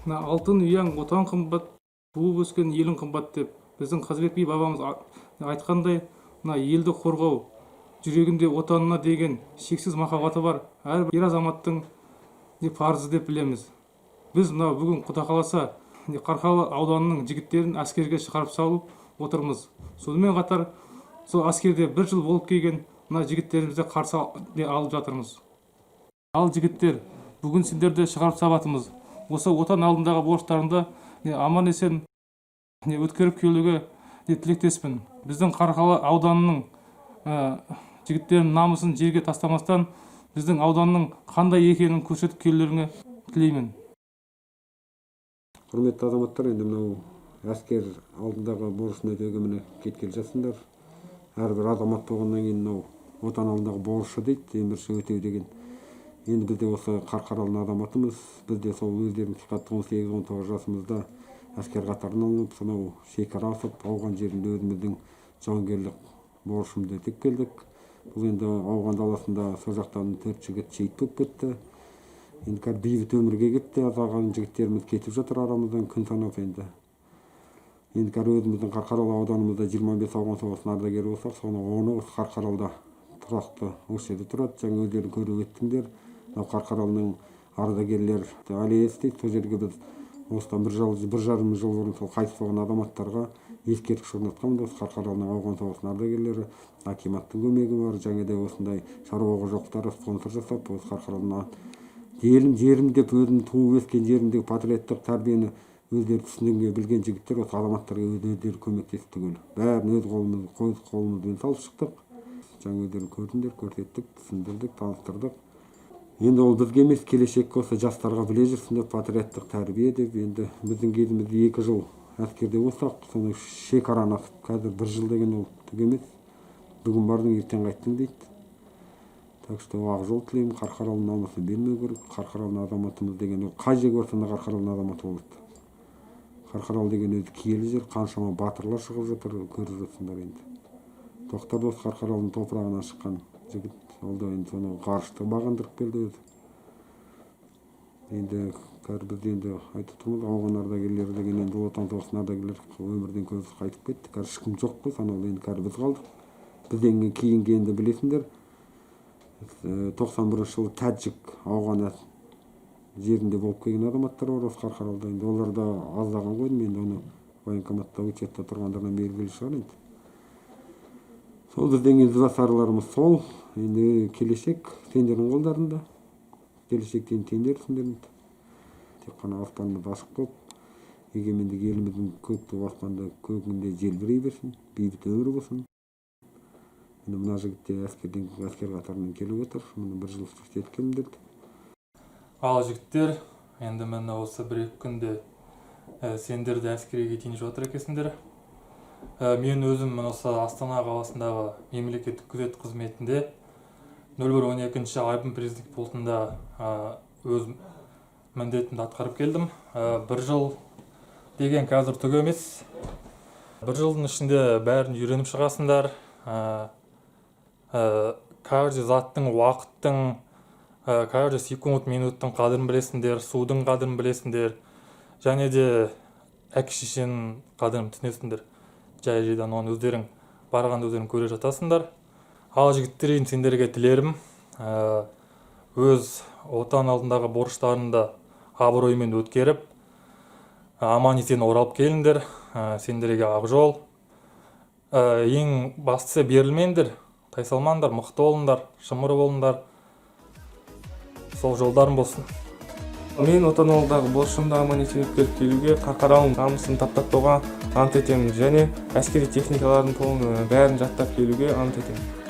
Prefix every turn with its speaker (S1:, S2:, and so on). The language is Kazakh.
S1: Мына алтын ұяң Отан қымбат, туып өскен елің қымбат деп біздің Қазыбек би бабамыз айтқандай, мына елді қорғау, жүрегінде Отанына деген шексіз махаббаты бар әрбір ер азаматтың парызы деп білеміз. Біз мына бүгін, құда қаласа, Қарқаралы ауданының жігіттерін әскерге шығарып салып отырмыз. Сонымен қатар сол әскерде бір жыл болып келген мына жігіттерімізді қарсы алып жатырмыз. Ал, жігіттер, бүгін сендерді шығарып салатырмыз. Осы Отан алдындағы борыштарыңды аман есен өткеріп келуге тілектеспін. Біздің Қарқаралы ауданының жігіттерінің намысын жерге тастамастан, біздің ауданның қандай екенін көрсетіп келулеріңе тілеймін.
S2: Құрметті азаматтар, енді мынау әскер алдындағы борышын өтеуге, міне, кеткелі жатсыңдар. Әрбір азамат болғаннан кейін мынау Отан алдындағы борышы дейді, ең бірінші өтеу деген. Енді біз де осы Қарқаралының азаматымыз. Біз де сол өздерің қатты 18-19 жасымызда әскер қатарына алынып, сонау шекара асып, ауған жерінде өзіміздің жауынгерлік борышымызды өтеп келдік. Бұл енді ауған даласында сол жақтан төрт жігіт шейіт болып кетті. Енді қазір бейбіт өмірге кетті, аздаған жігіттеріміз кетіп жатыр арамыздан күн санап. Енді қазір өзіміздің Қарқаралы ауданымызда 25 ауған соғысының ардагері болсақ, соның 10-ы осы Қарқаралыда тұрақты, осы жерде тұрады. Жаңа өздерің көріп өттіңдер, мынау Қарқаралының ардагерлер аллеясы дейді. Сол жерге біз осыдан бір жыл, 1,5 жыл бұрын сол қайтыс болған азаматтарға ескерткіш орнатқанбыз. Осы Қарқаралының ауған соғысының ардагерлері, акиматтың көмегі бар және де осындай шаруа қожалықтары спонсор жасап, осы Қарқаралының елім, жерім деп, өзім туып өскен жерімдегі патриоттық тәрбиені өздері түсінген, білген жігіттер осы азаматтарға өздері көмектесіп, түгел бәрін өз қолымызбен салып шықтық. Жаңа өздерің көрдіңдер, көрсеттік, түсіндірдік, таныстырдық. Енді ол бізге емес, келешекке, осы жастарға біле жүрсін деп, патриоттық тәрбие деп. Енді біздің кезімізде 2 жыл әскерде болсақ, соны шекараны асып, қазір бір жыл деген ол түк емес, бүгін бардың, ертең қайттың дейді. Так что ақ жол тілеймін. Қарқаралының намысын бермеу керек. Қарқаралының азаматымыз деген ол қай жерге барсаң да Қарқаралының азаматы болады. Қарқаралы деген өзі киелі жер, қаншама батырлар шығып жатыр, көріп жатсыңдар. Енді Тоқтар да осы Қарқаралының топырағынан шыққан жігіт, ол да енді соны ғарышты бағындырып келді өзі. Енді қазір біз енді айтып тұрмыз, ауған ардагерлері деген. Енді Ұлы Отан соғысының ардагерлері өмірден көбісі қайтып кетті, қазір ешкім жоқ қой санаулы. Енді қазір біз қалдық. Бізден кейінгі, енді білесіңдер, 91-жылы тәжік, ауған жерінде болып келген азаматтар бар осы Қарқаралыда. Енді олар да аздаған ғой деймін, енді оны военкоматта учетта тұрғандардан белгілі шығар. Енді сол бізден кейін ізбасарларымыз сол. Енді келешек сендердің қолдарында, келешекте енді сендерсіңдер. Енді тек қана аспанымыз ашық болып, егемендік еліміздің көк туы аспанда көгінде желбірей берсін, бейбіт өмір болсын. Енді мына жігіт те әскерден, әскер қатарынан келіп отыр, міне, бір жыл істетіп келдім.
S3: Ал, жігіттер, енді міне, осы бір екі күнде сендер де әскерге кетейін деп жатыр екенсіңдер. Мен өзім міне осы Астана қаласындағы мемлекеттік күзет қызметінде 01.12 Айбын президент полкында өз міндетімді атқарып келдім. Бір жыл деген қазір түк емес. Бір жылдың ішінде бәрін үйреніп шығасыңдар. Каждый заттың, уақыттың, каждый секунд, минуттың қадірін білесіңдер, судың қадірін білесіңдер және де әке шешенің қадірін түсінесіңдер. Жай жайдан оны өздерің барғанда өздерің көре жатасыңдар. Ал, жігіттер, енді сендерге тілерім, өз Отан алдындағы борыштарыңды абыроймен өткеріп, аман есен оралып келіңдер. Сендерге ақ жол. Ең бастысы, берілмеңдер, тайсалмаңдар, мықты болыңдар, шымыр болыңдар, сол жолдарың болсын.
S4: Мен Отан алдындағы борышымды аман есен өткеріп келуге, Қарқаралының намысын таптатпауға ант етемін және әскери техникалардың толық бәрін жаттап келуге ант етемін.